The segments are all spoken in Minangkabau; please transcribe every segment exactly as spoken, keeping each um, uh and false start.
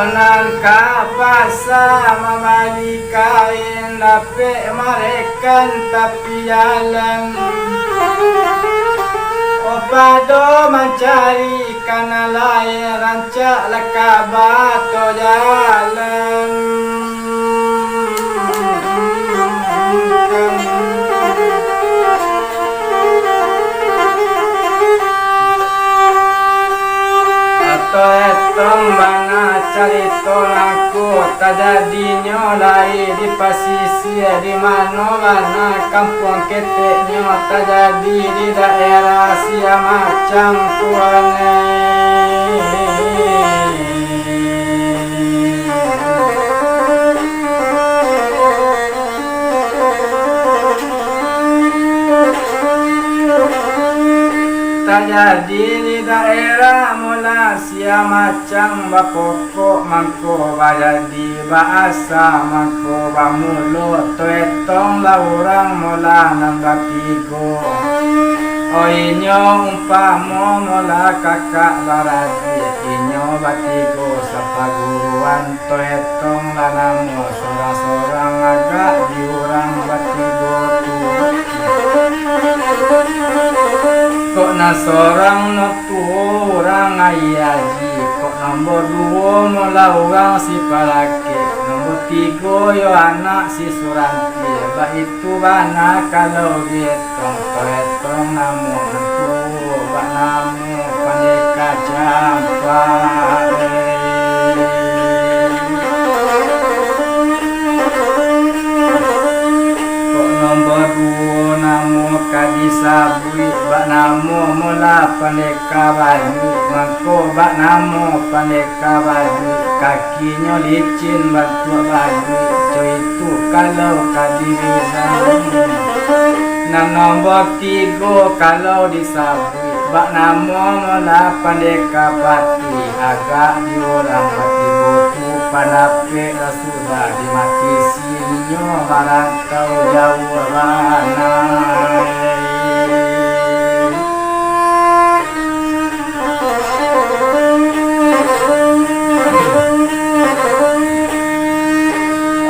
Nan ka pasa mambali kain, dapek marekan tapi jalan. Oh, pado mancari kana lain, rancak lah ka bato jalan. Atau etong bana carito nangko, tajadinyo lai di pasisia, di mano bana kampuang keteknyo, tajadi di daerah Siamacang tu, anai. Tajadi di daerah Mula Siamacang, bapokok mangko bajadi, baasa mangko bamulo, tu etong lah urang Mula nan batigo. Oh, inyo umpamo Mula kakak baradik, inyo batigo sapaguruan. Tu etong lah namo sorang-sorang, agak di urang batigo tu. Kok nan sorang no tu urang Aia Aji, kok nomor duo Mula urang si Palakek, nomor tigo yo anak si Suranti, baitu bana kalau di etong, tu etong namo nan tuo, bak namo Pandeka Campak. Kok nomor duo namo ka disabuik, bak namo Mula Pandeka Bajuik, mangko bak namo Pandeka Bajuik, kakinyo licin bantuak bajuik, co itu kalau ka dibilang. Nan nomor tigo kalau disabuik, bak namo Mula Pandeka Patuik, agak di urang batigo tu, pandapek lah sudah dimati si inyo marantau jauah bana.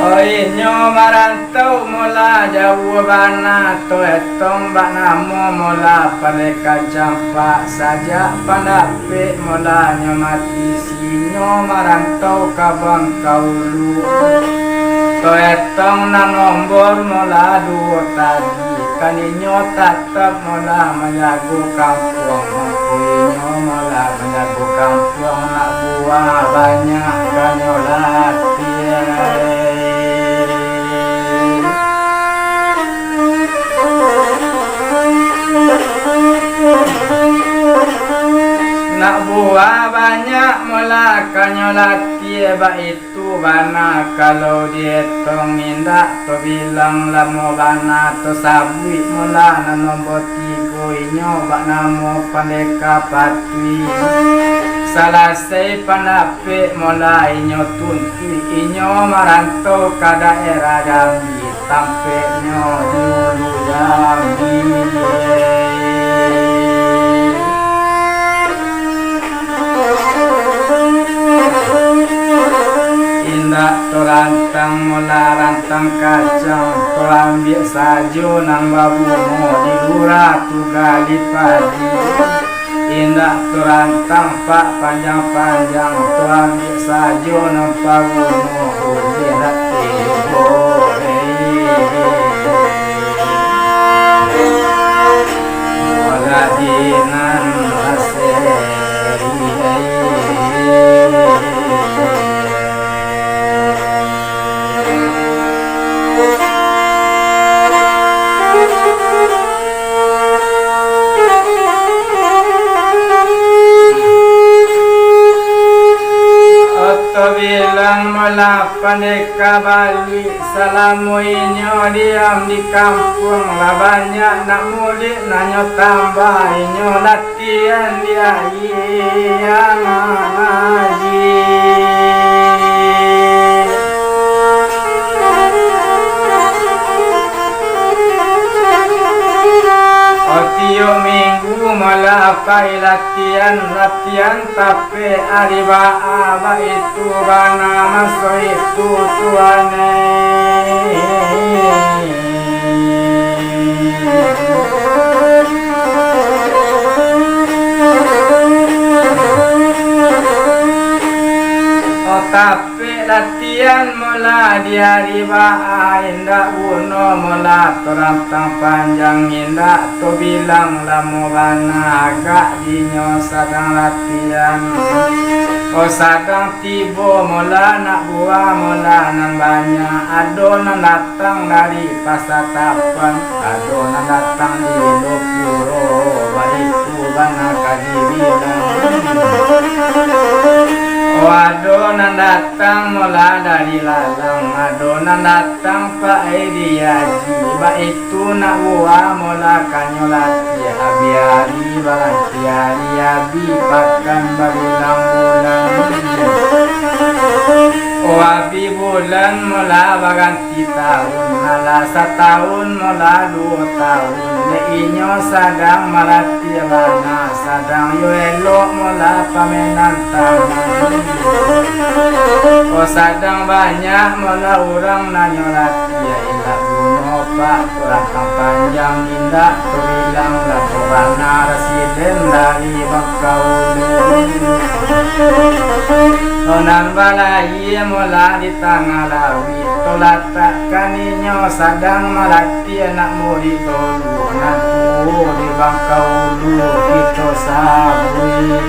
Oh, inyo marantau Mula jauah bana, tu etong bak namo Mula Pandeka Campak, sajak pandapek Mula nyo mati, si inyo marantau ka Bangkaulu. Tu etong nan nombor Mula duo tadi, kan inyo tatap Mula manjago kampuang, mangko inyo Mula manjago kampuang, nak buah banyak ka nyo latiah. Nak buah banyak Mula ka nyo latiah, baitu bana kalau dietong, indak tabilang lamo bana, tasabuik Mula nan nombor tigo, inyo bak namo Pandeka Patuik. Salasai pandapek Mula inyo tuntuik, inyo marantau ka daerah Jambi, tampeknyo di Ulu Jambi. Indak tarantang Mula rantang kacang, taambiak sajo nan babuno, di lurah tu gali padi. Indak tarantang pak panjang-panjang, taambiak sajo nan pabuno, buliah lah tibo. Walah di nan laseri. Oto bilang Mula Pandeka Baluik, salamo inyo diam di kampuang, lah banyak nak mulik, nanyo tambah inyo lah Tian dia iya mangaji. Oh, tiok minggu Mula Pai latihan, latihan tapek ari baa, baitu bana maso itu tuan e. Oh, tapek latihan mola di ari baa, indak guno mola torantang panjang, indak tobilang lamo bana, agak dinyo sadang latihan. Oh, sadang tibo mola nak buah mola nan banyak, ado nan datang dari Pasatapan, ado nan datang di Indopuro, baitu bana ka dibilang. Oh, ado nan datang mola dari Lalang, ado nan datang pakai di Aji, baitu nak buah mola kanyo latiah, abiari baranti ari, abi pakan babilang bulan. Oh, abi bulan mola baranti taun, alah sataun mola duo taun, dek inyo sadang malatiah bana, sadang yo elok mola pamenan tangan. Oh, sadang banyak mola urang nanyo latiah, indak guno pak, torantang panjang, indak tobilang, lamo bana rasiden dari Bangkaulu. Oh, nan balahia mola di tangah lauik, tolatakkan inyo sadang malatiah anak murid dulu, nan tuo di Bangkaulu kito sabuik.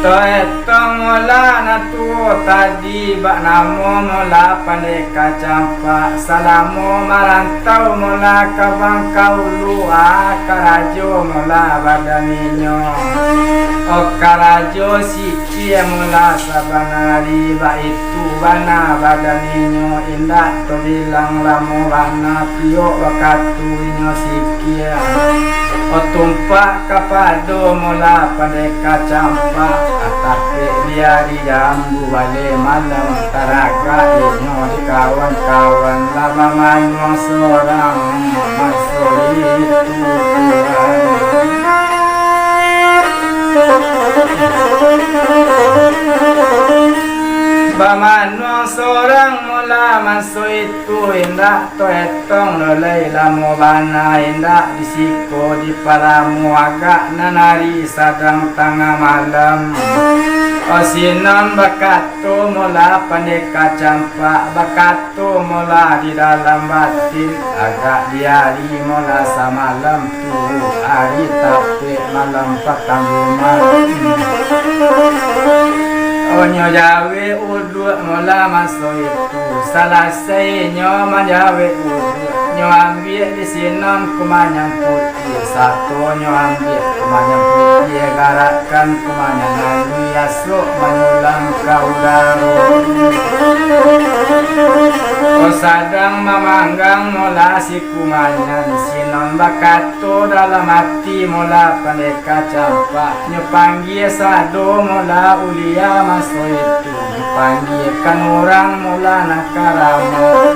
Toetong mola nan tuo tadi, bak namo mola Pandeka Campak, salamo marantau mola ka Bangkaulu, ah, karajo mola badan inyo. Oh, karajo sikia mola sabanari, baitu bana badan inyo, indak tobilang lamo bana, piok bakatu inyo sikia. Oh, tumpak kapado mola Pandeka Campak, atapek di ari jambu baleh malam, taragak inyo di kawan-kawan, lah bamanuang sorang maso itu tuan. Bamanuang sorang mola maso itu, indak toetong lo lai lamo bana, indak di siko di palamo, agak nan ari sadang tangah malam. Oh, sinan bakato mola Pandeka Campak, bakato mola di dalam batin, agak di ari mola samalam tu, ari tapek malam patang rumah. Oh, nyo jawek uduak mola maso itu. Salasai nyo manjawek uduak, nyo ambiak di sinan kumanyan putiah, sato nyo ambiak kumanyan putiah, garakkan kumanyan aluih, asuak manyulam ka udaro. Oh, sadang mamanggang mola si kumanyan, sinan bakato dalam ati mola Pandeka Campak, nyo panggia sado mola ulia maso itu, nyo panggiakan urang mola nan karamat.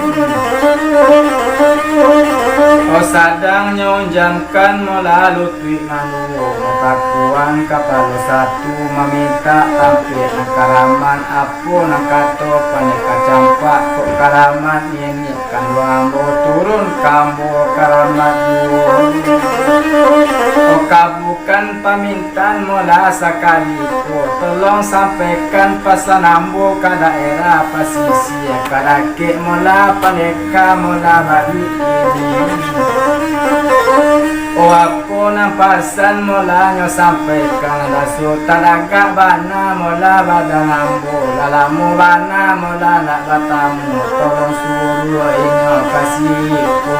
Oh, sadang nyo unjamkan mola lutuik nan duo, matakuan kapalo satu, mamintak tampek nan karamat, apo nan kato Pandeka Campak, kok karamat niniak kanduang ambo turun ka ambo karamat juo. Oh, kabukan pamintaan mola sakali ko, tolong sampaikan pasan ambo ka daerah pasisia, ka dakek mola Pandeka mola baliak ini. Oh, apo nan pasan mola nyo sampaikan, raso talagak bana mola badan ambo, lah lamo bana mola nak batamu, tolong suruah inyo ka siko.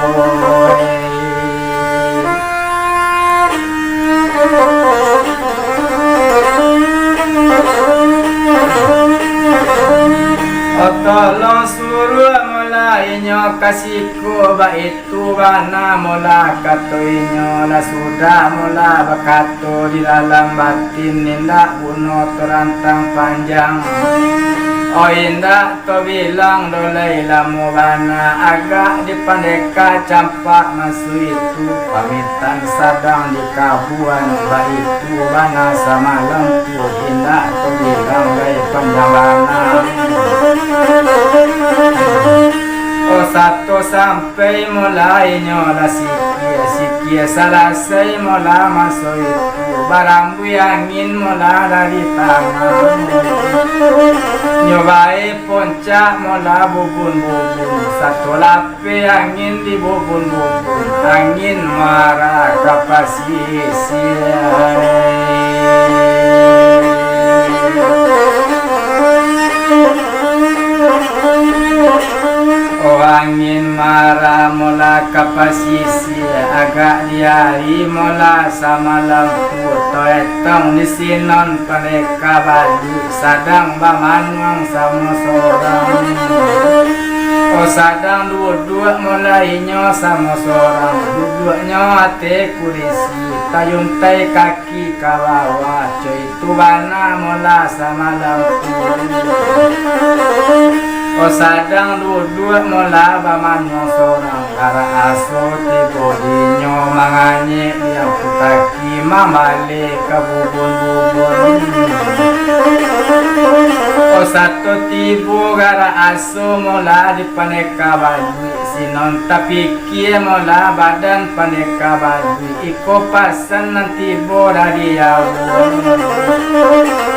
Oh, tolong suruah mola inyo ka siko, baitu bana mola kato inyo, lah sudah mola bakato di dalam batin, indak guno torantang panjang. Oh, indak tabilang doh lai lamo bana, agak di pandeka campak masuik tu, pamitan sadang di kabuan, baitu bana samalam tu, indak tabilang lai panjang bana. Oh, sato sampai molainyo lah sikia, sikia salasai mola maso itu, barambuih angin mola dari tangah. Nyo bae poncak mola bubun-bubun, sato lapeh angin di bubun-bubun, angin mara ka pasisia. Oh, angin mara mola ka pasisia, agak di ari mola samalam tu, toetong di sinan pandeka baduik, sadang bamanuang samo sorang. Oh, sadang duduak mola inyo samo sorang, duduaknyo ateh kurisi, tayuntai kaki ka bawah, co itu bana mola samalam tu. Oh, sadang duduak mola bamanuang sorang, garak aso tibo dinyo manganyek, diampu kaki mambaleh ka bubun-bubun. Oh, sato tibo garak aso mola di pandeka baduik, sinan tapikia mola badan pandeka baduik, iko pasan nan tibo dari Allah.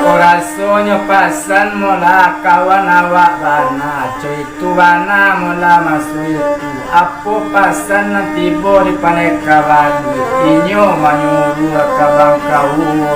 Oh, rasonyo pasan mola kawan awak bana, co itu bana mola maso itu, apo pasan nan tibo di pandeka baduik, inyo manyuruah ka bangka ulu.